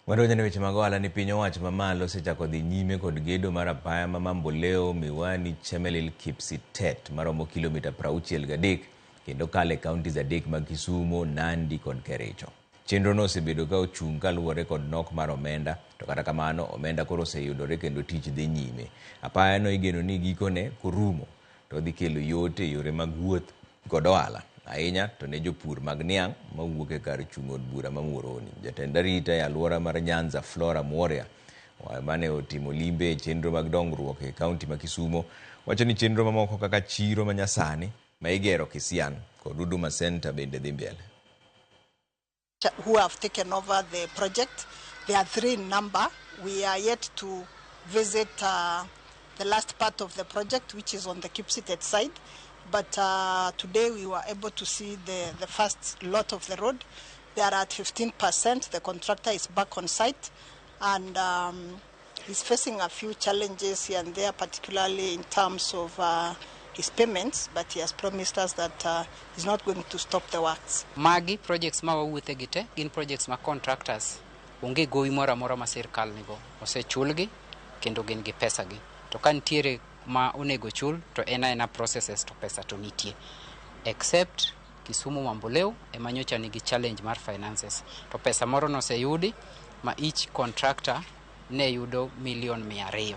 Wadonjo ne weche mag ohala ni piny owacho mamalo osechako dhi nyime kod gedo mar apaya ma Mamboleo, Miwani, Chemelil, Kipsitet maromo kilomita 63 kendo kalo e counties adek mag Kisumu, Nandi kod Kericho. Chenro no osebedo ka ochung' kaluwore kod nok mar omenda, to kata kamano omenda koro oseyudore kendo tich dhi nyime. Apaya no igeno ni gikone korumo to odhi kelo yot e yore mag wuoth kod ohala ahinya to ne jopur mag niang' mawuok e kar chung' od bura ma Muhoroni. Jatend arita e alwora mar Nyanza Flora Mworia mane otimo limbe e chenro mag dongruok e kaunti ma Kisumo wacho ni chenro mamoko kaka chiro manyasani ma igero Kisian kod Huduma Center bende dhi mbele. Who have taken over the project. There are three in number. We are yet to visit the last part of the project, which is on the Kipsitet side. But today we were able to see the first lot of the road. They are at 15%. The contractor is back on site and he's facing a few challenges here and there, particularly in terms of his payments, but he has promised us that he's not going to stop the works. Magi projects ma wawuothe gi te gin projects ma contractors onge gowi moro amora ma sirkal nigo, osechulgi kendo gin gi pesa gi. To ka nitiere ma onego chul to en aena processes to pesa to nitie, except Kisumu Mamboleo ema nyocha nigi challenge mar finances, to pesa moro noseyudi ma each contractor ne yudo milion 200,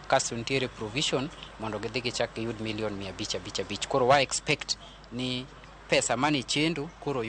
kasto nitiere provision mondo gidhi gichak giyud milion 500 5 5. Koro wa expect ni pesa mane chendo koro